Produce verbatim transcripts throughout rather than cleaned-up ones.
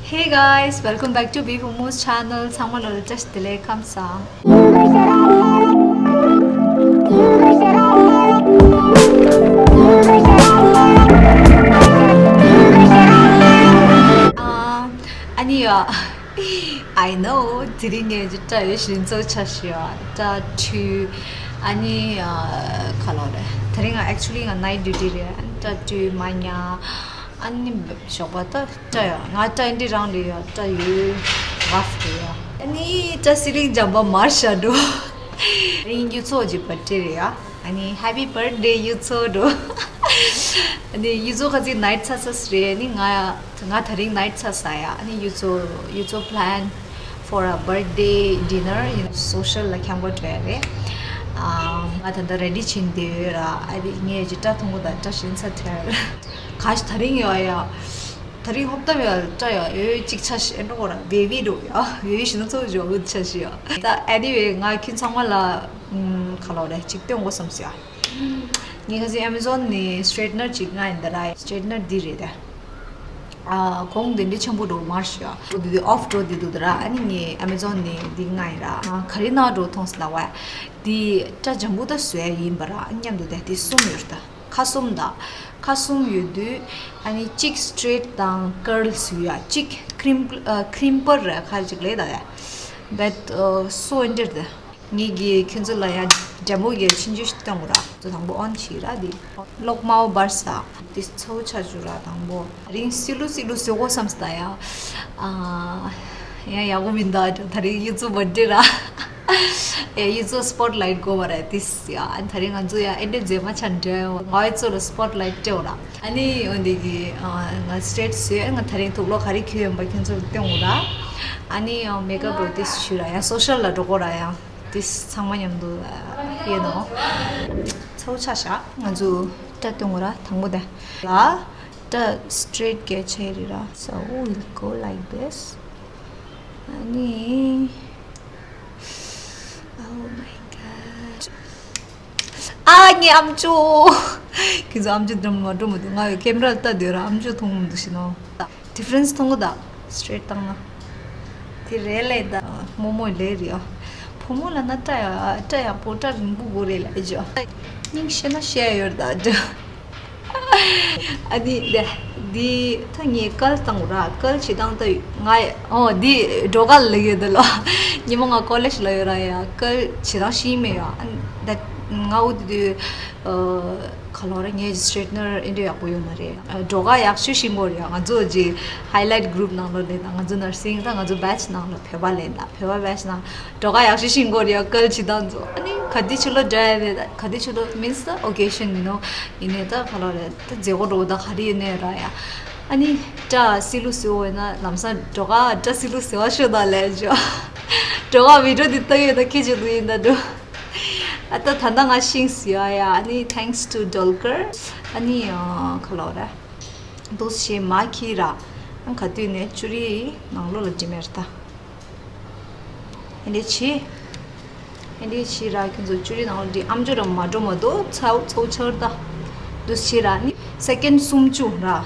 Hey guys, welcome back to Bee Momo's channel. ཚང་མ་ལ་བཀྲ་ཤིས་བདེ་ལེགས། ཁམས་བཟང་། ཨ་ཨ་ནི་ཡ། I know དེ་རིང་ངས་ཀྱི་སྐྲ་ཡོད་ཤིན་ཚོ་ཆ་ཤི་ཡ་སྐྲ་འཁྲུད། ཨ་ནི་ཨ་ཁ་ལོ་རེད། དེ་རིང་ང་actually ང་night duty རེད། ཨ་ནི་སྐྲ་འཁྲུད་མ་ཉལ། ཨ་ནི་ཞོགས་པ་ད་སྐྲ་ཡ་ང་སྐྲ་འདི་རང་ལས་ཡ་སྐྲ་ཡོད་rough རེད་ཡ། ཨ་ནི་སྐྲ་སི་རིང་འཇམ་པ་མར་ཤ་འགྲོ། དེ་རིང་གཡུ་མཚོ་གི་birthday རེད་ཡ། ཨ་ནི་happy birthday གཡུ་མཚོ་འགྲོ། ཨ་ནི་གཡུ་མཚོ་ཁ་ཚིག་night ཚ་ཚ་རེད། ཨ་ནི་ང་ང་དེ་རིང་night ཚ་ས་ཡ། ཨ་ནི་གཡུ་མཚོ་གཡུ་མཚོ་plan for a birthday dinner, you know, social ལ་འཁྱམ་གོ་འགྲོ་ཡ་རེད། ཨ་ང་ད་ལྟ་ready བྱེད་འདི་ཡོད་ར། ཨ་ནི་ངས་ཀྱི་སྐྲ་མཐོང་གོ་ད་སྐྲ་ཞིམ་ཚ་ཐལ། ག་ཞིག་དེ་རིང་ཡོད་ཡ། དེ་རིང་ཧོབ་ཏམ་ཡ་སྐྲ་ཡ་ཡོད་གཅིག་ཆ་ཞིག་འགྲོ་གོ་ར། baby འགྲོ་ཡ་baby ཞིག་ན་ཚོ་འཇོག་གི་ཆ་ཞིག་ཡ། ད་anyway ང་ཁྱོད་ཚང་མ་ལ་ཁ་ལོ་རེ་གཅིག་སྟོན་གོ་བསམ་སི་ཡ། ངས་ཁ་སི་Amazon ནས་straightener གཅིག་ང་ཡིན་ད་ར། straightener འདི་རེད་ད། ཨ་གོང་དེ་འདྲའི་ཆེན་པོ་འགྲོ་མར་ཤི་ཡ། འགྲོ་དུས་off འགྲོ་དེ་འདུག་ད་ར། ཨ་ནི་ངས་Amazon ནས་འདི་ང་ཡིན་ར། ཨ་ག་རེ་ན་འགྲོ་མཐོང་སི་ལ་བ། འདི་སྐྲ་འཇམ་པོ་ད་བཟོ་ཡ་ཡིན་པ་ར། ཨ་མཉམ་དུ་ད་འདི་གསུམ་ཡོད་ད། ཁ་གསུམ་ད། ཁ་གསུམ་ཡོད་དུས་ཨ་ནི་གཅིག་straight དང་curl བཟོ་ཡ། གཅིག་crimp ཨ་crimper ར་ཁ་ཅིག་ལས་ད་ཡ། but ཨ་so ཨེ་འདྲ་ད། ངེད་ཀྱིས་ཁྱོད་ཚོ་ལ་ཡང་demo གི་ཕྱིན་ཆད་ཞིག་སྟོན་དགོས་ར། ཚོ་དང་པོ་on བྱེད་ར་འདི། གློག་དམར་པོ་འབར་ས། འདི་ཚོ་ཆ་བཅུག་ར་དང་པོ། རིང་སི་ལུ་སི་ལུ་བཟོ་དགོས་བསམ་སྟ་ཡ། ཨ་ཡང་ཡག་པོ་མིན་ད། ད་རིང་གཡུ་མཚོ་birthday ར། ཨེ་གཡུ་མཚོ་spotlight དགོས་པ་ར་དིས་ཡ། ཨ་ད་རིང་ང་ཚོ་ཡ་ཨེ་འདྲ་མཛེས་མ་ཆ་འདྲ་ཡོད། ང་ཡི་ཚོ་ལ་spotlight སྤྲད་ར། ཨ་ནི་འོན་ཏེ་གི་ང་straight བཟོས། ང་ད་རིང་དུག་ལོག་ག་རེ་གྱོན་ཡོད་པ་ཁྱོད་ཚོར་སྟོན་དགོས་ར། ཨ་ནི་makeup routine ཞུ་ར་ཡ། social ལ་འགྲོ་དགོས་ར་ཡ། དེ་ཚང་མ་མཉམ་དུ་ཡིན་ནོ། ཚ་བོ་ཆ་བཞག་ང་ཚོ་སྐྲ་གཏོང་ར་དང་པོ་དེ་ལ་སྐྲ་straight གལ་ཆེ་རེད་ར། So we'll go like this. ཨ་ནི། Oh my god. ཨ་ངའི་ཨམ་ཅོག་ཁྱེད་ཚོ་ཨམ་ཅོག་འགྲམ་མ་འགྲོ་མི་འདུག་ང་ཡི་camera ལ་ལྟ་སྡོད་ར་ཨམ་ཅོག་མཐོང་མི་འདུག་ཤི་ནོ། Difference མཐོང་གི་ད། Straight བཏང་ན། དེ་རེད་ལས་ད། རྨོ་མོ་ལས་རེད་ཨ། བུ་མོ་ལ་ན་སྐྲ་ཡ་སྐྲ་ཡག་པོ་སྐྲ་རིང་པོ་དགོས་རེད་ལ་ཨེ་ཅོ། སྙིང་ཤེས་ན་ཤེས་ཡ་ཡོད་ད་འདྲ། ཨ་ནི་དེ་འདི་ད་ངས་ཀལ་བཏང་ར། ཀལ་བྱེད་སྟངས་ད་ང་ཨོ་འདི་སྒྲོ་ག་ལ་ཡོད་ད་ལོ། ཉི་མ་ང་college ལ་ཡོད་ར་ཡ། ཀལ་བྱེད་སྟངས་ཤེས་མེད་ཡ། ཨ་ནི་ད་ང་འོ་དེ་དུས་ཨ། ཁ་ལོ་ར་ངའི་straightener ཨེ་འདྲ་ཡག་པོ་ཡོད་མ་རེད། སྒྲོ་ག་ཡག་ཤོས་ཤིང་གོ་རེད། ང་ཚོ་ཀྱི་highlight group ནང་ལོ་ལེན་ན། ང་ཚོ་nursing ད་ང་ཚོ་batch ནང་ལོ་བོད་པ་ལེན་ན། བོད་པ་batch ནང་སྒྲོ་ག་ཡག་ཤོས་ཤིང་གོ་རེད། ཀལ་བྱེད་སྟངས་ཚོ་ཨ་ནི་ག་དུས་ཕྱི་ལོ་འདྲ་ཡ་རེད། ད་ག་དུས་ཕྱི་ལོ་means the occasion you know ཡིན་ནའི་ད་ཁ་ལོ་ར་ད་མཛད་སྒོ་འགྲོ་ད་ག་རེ་ཡོད་ནའི་ར་ཡ། ཨ་ནི་སྐྲ་སི་ལུ་སི་འོ་ཡིན་ན་ལམ་སང་སྒྲོ་ག་སྐྲ་སི་ལུ་སི་བ་ཤོད་ད་ལས་ཅོ། སྒྲོ་ག་video འདི་ལྟ་ཡོད་ད་ཁྱེད་ཅིག་ལུ་ཡིན་ད་འགྲོ། ཨ་ད་ད་ལྟ་ང་ཤིང་སི་ཡ་ཡ། ཨ་ནི་thanks to Dolker ཨ་ནི་ཁ་ལོ་ར། འདུག་སེ་མ་ཁྱི་ར། ཨ་ག་དུས་ནས་ཅུ་རི་ནང་ལོ་ལ་འདྲི་མེར་ད། ཨེ་འདྲས་བྱེད། ཨེ་འདྲས་བྱེད་ར་ཁྱོད་ཚོ་ཅུ་རི་ནང་ལོ་འདྲི། ཨམ་ཅོག་ར་མ་འགྲོ་མ་འདུག་ཚའུ་ཚའུ་ཆར་ད། འདུག་སེ་ར་ནི་second སུམ་ཅུ་ར།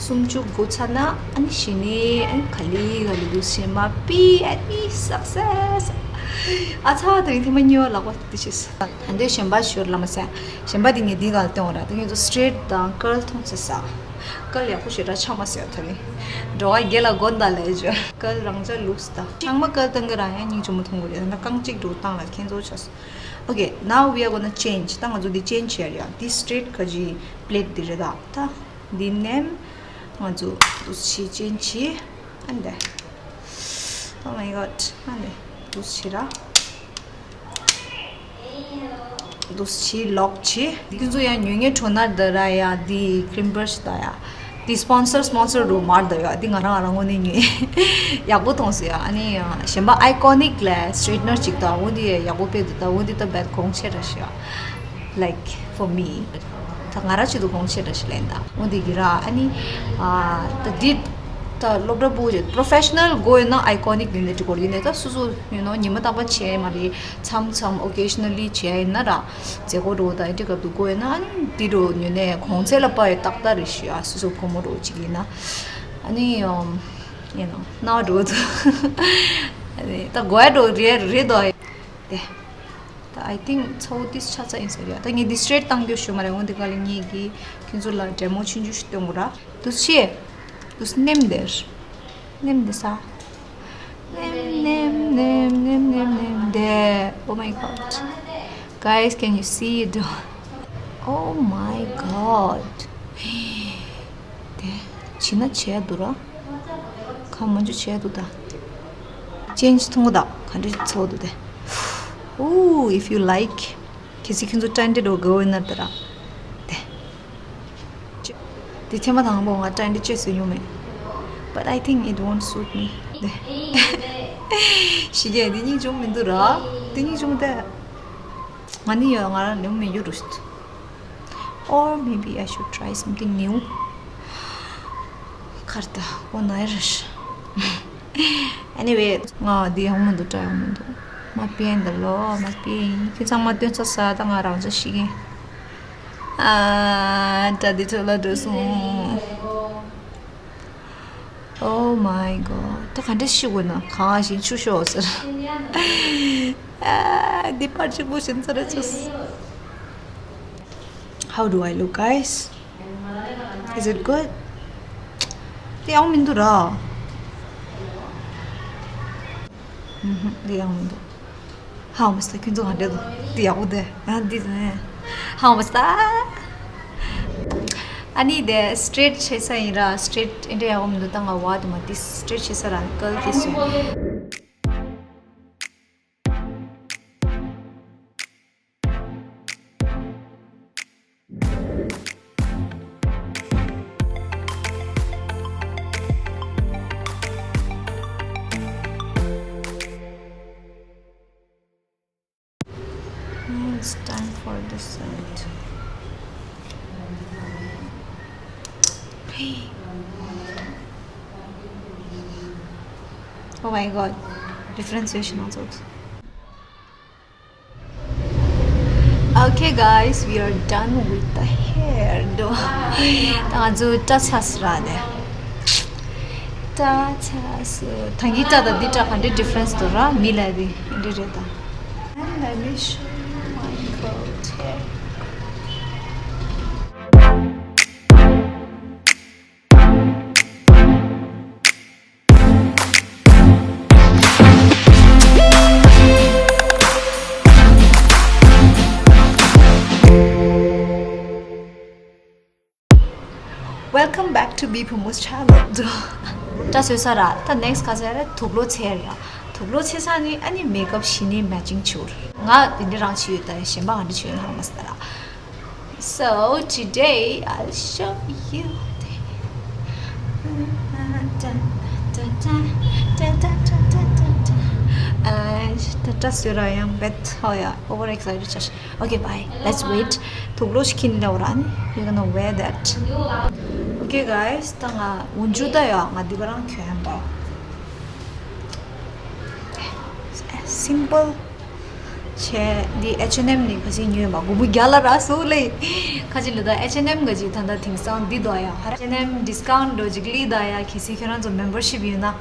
སུམ་ཅུ་འགོ་ཚར་ན་ཨ་ནི་ཞི་ནི་ཨ་ནི་ག་ལི་ག་ལི་འདུག་སེ་མ་པི་ཨ་ནི་success། ཨ་ཚ་དེ་རིང་ཐེངས་མ་གཉིས་པ་ལག་པ་དེ་བྱས། ད་འདོད་གཞན་པ་ཞོར་ལ་མ་ཟད་གཞན་པ་དེ་ངས་འདི་ག་ལ་སྟོན་འོ་ར། དེ་ངས་ཚོ་straight དང་ཀལ་མཐོང་ཚེ་ས། ཀལ་ཡག་པོ་ཞེ་དྲག་ཆགས་མ་ཟེར་ད་རིང་། འགྲོ་བ་དགེ་ལ་དགོན་ད་ལས་བྱོས། ཀལ་རང་ཅག་ལུགས་ད། ཚང་མ་ཀལ་བཏང་གི་ར་ཡང་སྙིང་རྗེ་མོ་མཐོང་གི་རེད། ད་རྐང་གཅིག་འགྲོ་བཏང་ལ་ཁྱེད་ཚོ་ཆགས། Okay, now we are gonna change. ད་ང་ཚོ་འདི་change བྱེད་ཡ་རེད་ཡ། འདི་straight ག་ཅི་plait འདི་རེད་ད། ད་འདི་ནེམ་ང་ཚོ་འདུག་སེ་change བྱེད། ཨ་འདི། Oh my god. ཨ་འདི་འདུག་སེ་ར། འདུག་སེ་ལོག་བྱེད། ཁྱེད་ཚོ་ཡང་ཉོ་ངེས་འཕྲོ་ན་ད་ར་ཡ། འདི་cream brush ད་ཡ། འདི་sponsor sponsor རུ་མར་ད་ཡ། འདི་ང་རང་ང་རང་ངོ་ནས་ཉོས། ཡག་པོ་མཐོང་སོང་ཡ། ཨ་ནི་གཞན་པ་Iconic ལ་straightener གཅིག་ད་འོ་འདི་ཡག་པོ་དཔེ་འདུག་ད་འོ་འདི་ད་བད་གོང་ཆེ་ར་ཤི་ཡ། Like for me. ད་ང་རང་ཆེད་དུ་གོང་ཆེ་འདྲ་ཞིག་ལེན་ད། འོ་འདི་གི་ར་ཨ་ནི། ཨ་ད་འདི་ད་སློབ་གྲྭ་པོ་ཆེ་professional དགོས་ཡོད་ན་Iconic ཡིན་ནས་འགྲིག་གོ་ཡིན་ནས། ད་སོ་སོ་you know ཉི་མ་རྟག་པར་བྱས་མ་རེད། མཚམས་མཚམས་occasionally བྱས་ཡིན་ན་ར། མཛད་སྒོ་འགྲོ་ད་འདི་སྐབས་དུ་དགོས་ཡོད་ན་ཨ་ནི་འདི་འགྲོ་ཉོ་ནས་གོང་ཚད་ལ་དཔག་ཡོད་ཏག་ཏག་རེད་ཤི་ཨ། སོ་སོ་ཕོ་མོ་འགྲོ་ཅིག་ཡིན་ན། ཨ་ནི། ཡིན་ནོ་ནའོ་འགྲོ་འདུག་ཨ་ནི་ད་གོ་ཡ་འགྲོ་རེད་རེད་དོ། དེ། ད་I think ཚོ་འདི་ཆ་ཚ་ཡིན་ས་རེད། ད་ངས་འདི་straight བཏང་རྒྱུ་ཞུ་མ་རེད། འོན་ཏེ་ག་ལ་ངས་ཀྱི་ཁྱོད་ཚོ་ལ་demo ཆུང་ཆུང་ཞིག་སྟོན་དགོས་ར། འདུག་ཆེ། འདུག་སྣེམ་དེར། སྣེམ་དེ་ས། སྣེམ་སྣེམ་སྣེམ་སྣེམ་སྣེམ་སྣེམ་དེ། Oh my god. Guys, can you see it? Oh my god. དེ་བྱིན་ན་བྱས་འདུག་ར། ཁ་མ་འཇུ་བྱས་འདུག་ད། change མཐོང་གི་ད་ག་འདྲ་ཚོགས་འདུག་དེ། Ooh, if you like. གལ་སྲིད་ཁྱོད་ཚོ་ཊན་ཏེ་འགྲོ་དགོས་ན་ད་ར། དེ། དེ་ཐེངས་མ་དང་པོ་ང་ཊན་ཏེ་ཅེས་སུ་ཡོང་མེད། But I think it won't suit me. དེ། ཞི་རྒྱས་འདི་སྙིང་རྗེ་མི་འདུག་ར། འདི་སྙིང་རྗེ་མི་འདུག་ང་ནི་ཡོད་ང་རང་ལེའུ་མི་ཡོད་རུ། Or maybe I should try something new. ཁར་ད་འོ་ན་ཡ་རེད། Anyway ང་འདི་ཡང་མི་འདུག་ཊ་ཡང་མི་འདུག་མ་པིན་ད་ལོ་མ་པིན་ཁྱེད་ཚང་མ་སྟོན་ཚ་ས་ད་ང་རང་ཚོ་ཤི་གིན། ཨ་ད་འདི་ཐོག་ལ་འགྲོ་སོང་། Oh my god. ད་ག་འདྲ་ཤི་དགོས་ན་གང་ཞིག་ཆུ་ཤོག་ཟེར། ཨ་འདི་པར་གཅིག་པུ་བྱིན་ཚར་རེད་ཚོ། How do I look, guys? Is it good? དེ་ཡང་མི་འདུག་ར། ཨུམ་ཧུམ། དེ་ཡང་མི་འདུག་ཧའོ་མ་སྟ་ཁྱོད་ཚོ་ག་འདྲ་འདུག་དེ་ཡག་པོ་དེ། ཨ་འདི་ཟེར། ཧའོ་མ་སྟ། ཨ་ནི་དེ་straight བྱེད་ས་ཡིན་ར། straight ཨེ་འདྲ་ཡག་པོ་མི་འདུག་ད་ང་བ་དུ་མ་དེ་straight བྱེད་ས་ར་ཀལ་དེ་སོང་། Now it's time for the side. Hey. Oh my god. Differentiation also. Okay guys, we are done with the hair. ད་ང་ཚོ་ཊ་ཆགས་སི་ར་ནས། ཊ་ཆགས་སི། ད་གི་ཊ་དང་འདི་ཊ་ག་འདྲའི་difference འདུག་ར། མི་ལ་དེ་འདྲ་རེད་ད། And let me show you my coat here. Welcome back to B Pumu's channel. ཊ་བཟོས་ས་ར། ད་next ག་ཟེར་ར། དུག་ལོག་འཚེར་ཡ། དུག་ལོག་འཚེར་ས་ནི་ཨ་ནི་makeup གཞི་ནས་matching བྱུར། ང་དེ་འདྲ་རང་བྱས་ཡོད་ད། གཞན་པ་ག་འདྲ་བྱས་ཡོད་ཧ་མ་སི་ད་ར། So today I'll show you. ཨ་ད་ད་ད་ད་ད་ད་ད་ད། ཨ་ད་ད་བཟོས་ར་ཡང་བེད་ཧོ་ཡ། over excited ཆགས། Okay, bye. Let's wait. དུག་ལོག་ཞིག་ཁྱེར་ནས་འོ་ར་ནི། We're gonna wear that. Okay, guys. ད་ང་འོན་ཇུ་ད་ཡ་ང་འདི་ག་རང་གྱོན་པ། Simple. ཆེ། འདི་H and M ནས་ཁ་ཤས་ཉོས་མ། སྒོར་མོ་བརྒྱ་ལ་རག་སོང་ལེ། ཁ་ཅིག་ལ་ད་H and M ག་ཅིག་ད་ད་དེང་སང་འདི་ད་ཡ། H and M discount འགྲོ་ཅིག་ལི་ད་ཡ། གལ་སྲིད་ཁྱོད་རང་ཚོ་membership ཡོད་ན།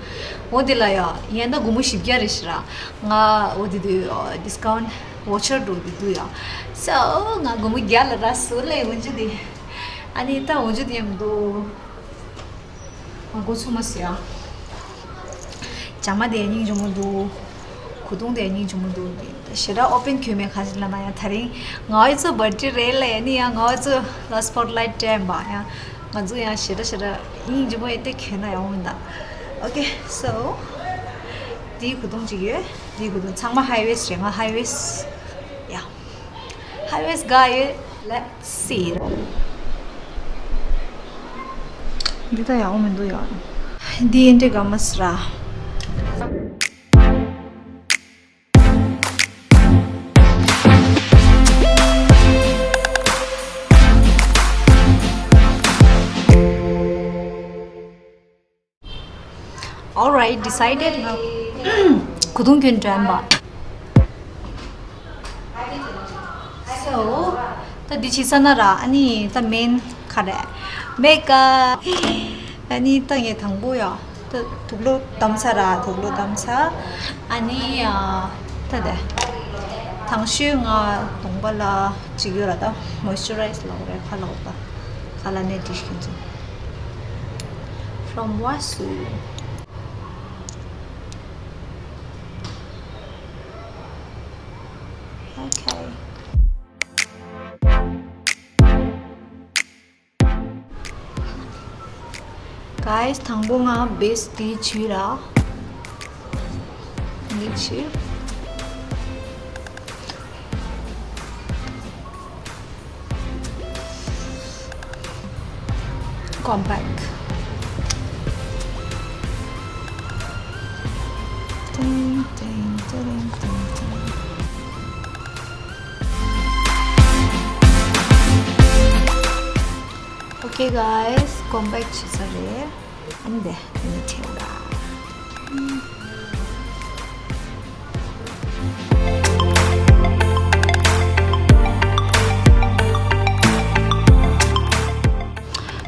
འོ་འདི་ལ་ཡ། ཡན་ད་སྒོར་མོ་བཞི་བརྒྱ་རེད་ཤི་ར། ང་འོ་དེ་དུས་discount voucher འགྲོ་དེ་དུས་ཡ། So ང་སྒོར་མོ་བརྒྱ་ལ་རག་སོང་ལེ། འོན་ཇུ་དེ། ཨ་ནི་ད་འོན་ཇུ་དེ་ཡང་མི་འདུག་ང་མགོ་ཚོས་མ་སོང་ཡ། ཇ་མ་དེ་སྙིང་རྗེ་མོ་འདུག་གོས་ཐུང་དེ་སྙིང་རྗེ་མོ་འདུག་ཞེ་དྲག་open གྱོན་མེད། ཁ་ཅིག་ལ་ན་ཡང་དེ་རིང་ང་ཨི་ཚོ་birthday རེད་ལེ། ཨ་ནི་ཡང་ང་ཨི་ཚོ་ལ་spotlight སྤྲད་པ་ཡང་། ང་ཚོ་ཡང་ཞེ་དྲག་ཞེ་དྲག་སྙིང་རྗེ་མོ་ཨེ་དེ་གྱོན་ན་ཡང་འོང་མི་འདུག Okay, so འདིའི་གོས་ཐུང་ཅིག་ཡོད། འདིའི་གོས་ཐུང་ཚང་མ་high waist རེད། ང་high waist ཡ། High waist དགའ་ཡོད། Let's see. འདི་ད་ཡག་པོ་མི་འདུག་ཡ། འདི་འདྲ་དགའ་མ་སི་ར། Alright, decided. ང་གོས་ཐུང་གྱོན་འགྲོ་ཡིན་པ། So ད་འདི་བྱེད་ས་ན་ར། ཨ་ནི་ད་main ག་རེ། makeup. ཨ་ནི་ད་ངས་དང་པོ་ཡ། དུག་ལོག་བཏང་ཚར་ར། དུག་ལོག་བཏང་ཚར། ཨ་ནི་ཨ། ད་དེ། དང་ཤོས་ང་གདོང་པ་ལ་བྱེད་ཀྱི་ཡོད་ར། ད་མོའི་ཅུ་རའི་ཛར་ལབ་རེད། ཁ་ལ་འོ་ད། ཁ་ལ་ནས་འདི་ཤིག་ཡིན་ཚོ། From Wasu. Okay. Guys, དང་པོ་ང་བེ་སི་འདི་བྱུགས་ར། འདི་བྱུགས། Compact. ཏིང་ཏིང་ཏིང་ཏིང་ཏིང་། Okay, guys, compact བྱས་ཚར་རེད། ཨ་ནི་དེ་ཨ་ནི་བྱས་ར།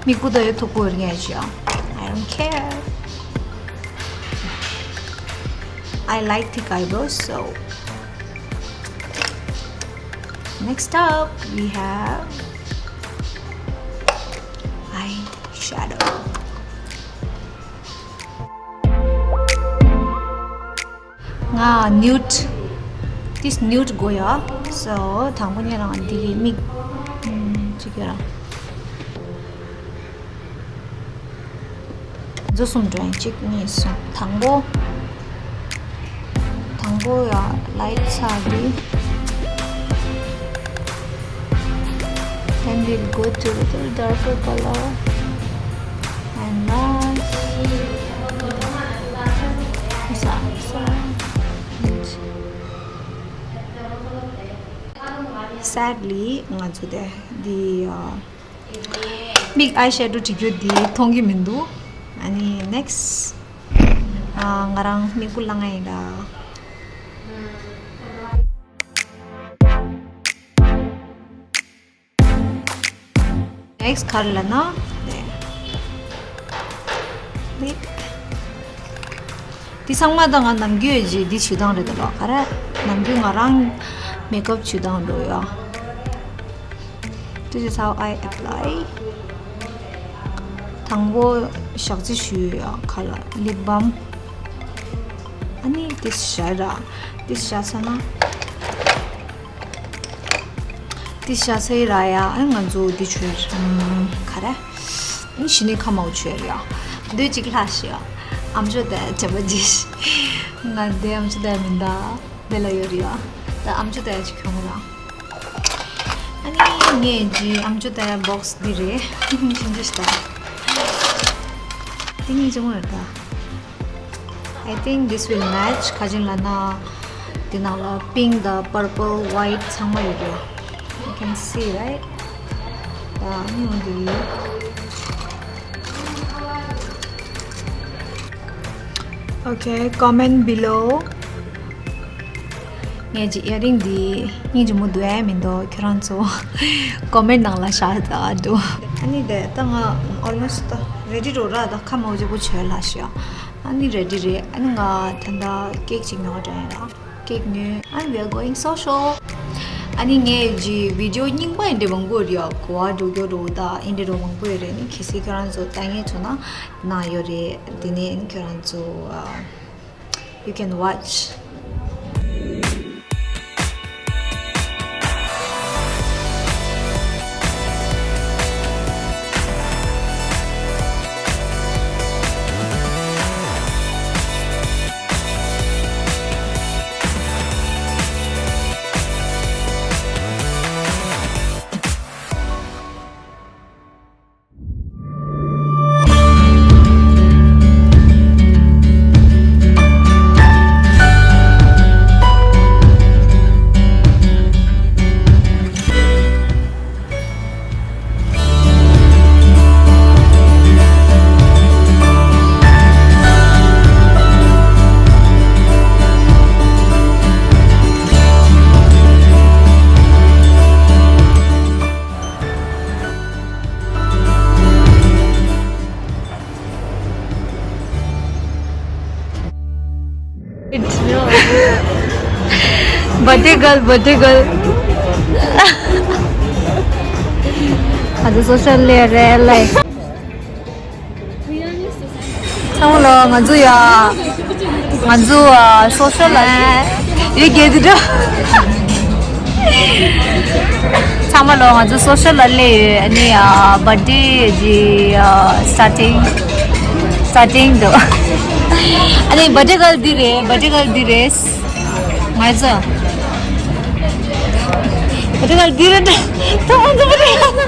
མིག་པོ་ད་ཡོད་ཐུག་པོ་ཡོད་ངེས་ཅི། I don't care. I like thick eyebrows, so next up we have eyeshadow. ང་nude, this nude དགོས་ཡ། So དང་པོ་ཉིད་རང་འདི་མིག་ཨམ་ཅིག་ཡ་རང་། མཛོ་གསུམ་འགྲོ་ཡིན། གཅིག་གཉིས་གསུམ། དང་པོ། དང་པོ་ཡ་light ཚ་འདི། Then we'll go to little darker color and last. Sadly ང་ཚོ་དེ་འདི་ཨ། མིག་eye shadow བྲིས་རྒྱུ་འདི་མཐོང་གི་མི་འདུག་ཨ་ནི་next ཨ། ང་རང་མིག་པོ་ལངས་ཡིན་ད། Next ག་རེ་ལབ་ན། ནི། འདི་ཚང་མ་ད་ང་ནམ་རྒྱུན་ཡོད་ཀྱི་འདི་བྱུག་སྟངས་རེད་ད་ལོ། ག་རེ། ནམ་རྒྱུན་ང་རང་མེག་ཨབ་བྱུག་སྟངས་འགྲོ་ཡོད། This is how I apply. དང་པོ་ཞག་རྩི་བྱུག་ཡོད་ཡ། ཁ་ལ་lip balm. ཨ་ནི་འདི་བཞག་ར། འདི་བཞག་ཚར་ན། འདི་བཞག་ཚར་ར་ཡ། ཨ་ང་ཚོ་འདི་བྱོས། ཨམ། ག་རེ། ཨ་ནི་གཞི་ནས་ཁ་མང་པོ་བྱོས་ར་ཡ། འདོད་ཅིག་ལྷག་ཤི་ཡ། ཨམ་ཅོག་དེ་བྱས་པ་ཅིག་ང་འདི་ཨམ་ཅོག་དེ་མིན་ད། དེ་ལ་ཡོད་རེད་ཡ། ད་ཨམ་ཅོག་དེ་ཅིག་གྱོན་ར། ཨ་ནི་ངས་ཀྱི་ཨམ་ཅོག་དེ་box འདི་རེད། ཆུང་ཆུང་ཞིག་ད། འདི་གཉིས་ཅི་མོ་ཡོད་ད། I think this will match. ག་ཅིག་ལབ་ན། འདི་ནང་ལ་pink དང་purple, white ཚང་མ་ཡོད་རེད། You can see, right? ད་ཨ་ནི་འོ་འདི། Okay, comment below. ངས་ཀྱི་earring འདི་སྙིང་རྗེ་མོ་འདུག་ཨེ་མི་འདུག་ཁྱོད་རང་ཚོ་comment ནང་ལ་བཞག་ད་འགྲོ། ཨ་ནི་དེ་ད་ང་almost ད་ready འགྲོ་ར། ད་ཁ་མང་པོ་ཅིག་པོ་བྱོས་ལ་ཤི་ཡ། ཨ་ནི་ready རེད། ཨ་ནི་ང་ད་ལྟ་cake ཅིག་ཉོ་འགྲོ་ཡིན་ར། Cake ཉོས། And we are going social. ཨ་ནི་ངས་ཀྱི་video རྙིང་པ་ཡིན་འདྲ་མང་པོ་རེད་ཡ། གོ་བ་འགྲོ་རྒྱུ་འགྲོ་ད་ཡིན་འདྲ་འགྲོ་མང་པོ་ཡོད་རེད། ཨ་ནི་གལ་སྲིད་ཁྱོད་རང་ཚོ་ལྟ་མཁན་བྱུང་ན་ན་ཡོད་རེད། དེ་ནས་ཨ་ནི་ཁྱོད་རང་ཚོ་ཨ། You can watch. Birthday girl, birthday girl. ང་ཚོ་སོ་ཤལ་ལས་རེད་ལས། ཚང་མ་ལོ་ང་ཚོ་ཡ། ང་ཚོ་ཨ་སོ་ཤལ་ལ་ཡོད་རྒྱལ་དུ་འགྲོ། ཚང་མ་ལོ་ང་ཚོ་སོ་ཤལ་ལ་སླེབས་ཡོད། ཨ་ནི་ཨ་བར་ཌེ་གི་ཨ་སི་ཊར་ཊིང་། སི་ཊར་ཊིང་འདུག་ཨ་ནི་བར་ཌེ་གལ་འདི་རེད། བར་ཌེ་གལ་འདི་རེད། ང་ཚོ། བར་ཌེ་གལ་འདི་རེད། ཐོག་མ་ཚོ་བར་ཌེ་གལ། ཨ།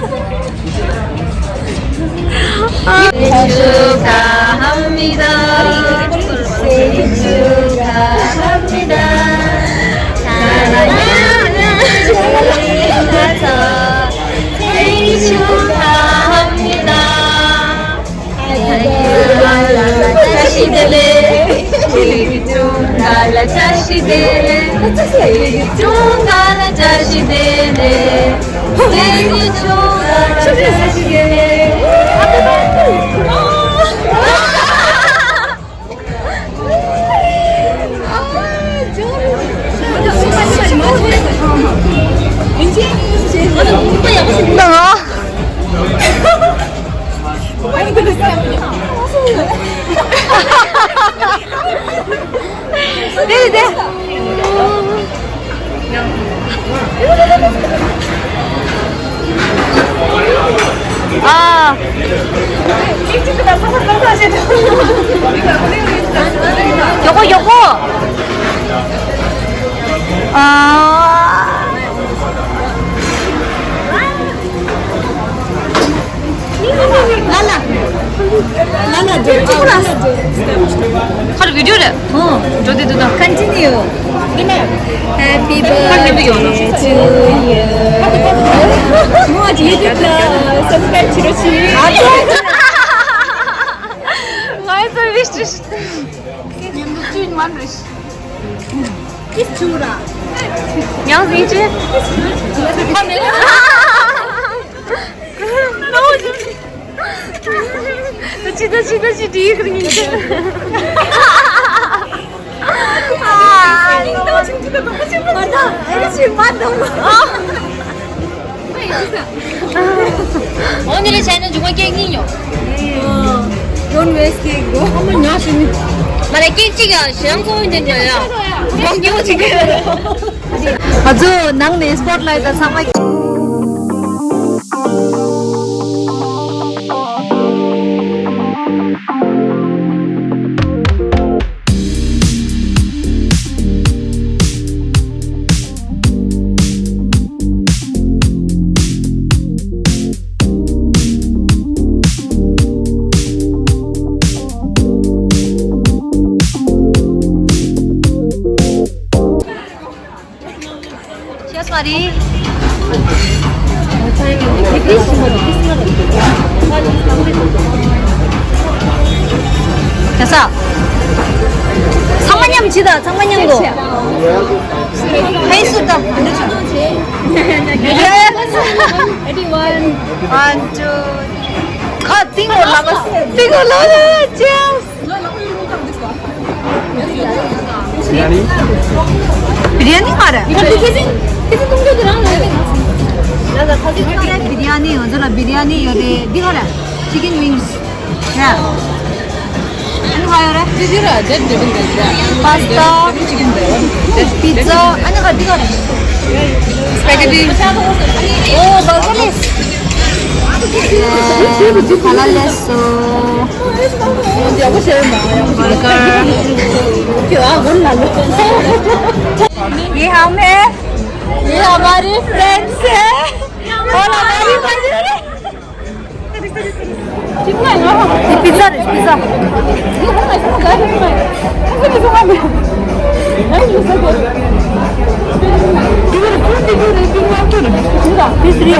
མགྱོགས་པོ་མགྱོགས་པོ། ཨ། ཁར་བི་ཌིའོ་རེད། འགྲོ་དེ་འདུག་ད། Continue. Happy birthday to you. ངོ་ཅི་ཡི་དུ་ལ་སབ་སི་ཀ་རེབ་བྱེད་རོགས་བྱེད། ང་ཡི་སར་བིས་ཏྲིས། ཉམས་ལ་ཅུན་མན་རེད། ཀིས་ཅུ་ར། ཡང་ཟིན་ཅི། ད་ཅི་ད་ཅི་ད་ཅི་དེའི་ཁར་ཉིན་ཅི། འོ་ནི་ལས་བྱས་ན་འཇུག་པ་སྐད་གཉིས་ཡོང་། Don't waste cake, bro. ཨ་མ་ཉག་ཞུ་མི། མ་ལས་སྐད་གཅིག་ཡང་ཞེ་སྡང་ཚོགས་འདི་འདྲ་ཡ། གོང་སྐྱོ་ཅིག་ང་ཚོ་ནང་ནས་སི་པོཊ་ལའིཊ་དང་ཚང་མ། ཤེས་པ་རེད། ག་ས། ཚང་མ་མཉམ་བྱེད་དང་། ཚང་མ་མཉམ་དུ། ཧེ་སུ་དང་། Ready, one, one, two. ཁ་ཏིང་ལོ་ལ་མ་ཏིང་ལོ་ལ་ཅེས། Biryani? Biryani མ་རེད། Biryani ང་ཚོ་ལ་biryani ཡོད་རེད། འདི་ག་རེད། Chicken wings རེད། ཨ་ནི་ག་ཡོད་རེད། Pasta, pizza, ཨ་ནི་ག་འདི་ག་རེད། Spaghetti. Oh, burger ལས། Salad ལས་སོ། Burger. ये हम है, ये हमारी friends है और हमारी मदर है। पिज्जा रे, pizza. This three,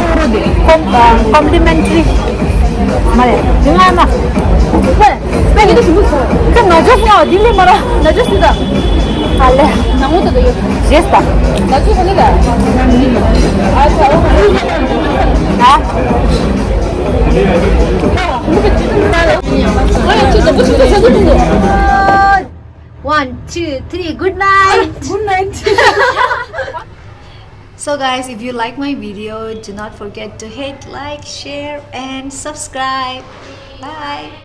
com-, uh, complimentary. मारे, जिंगा ना। पर, पर ये तो सुबह सुबह। इनका नजर ना, दिल्ली मरा, नजर सीधा। हाले। नमो तो दे। जेस्ता। नजर होने का। अच्छा, वो। हाँ। One, two. Three, good night. Good night. So guys, if you like my video, do not forget to hit like, share and subscribe. Bye.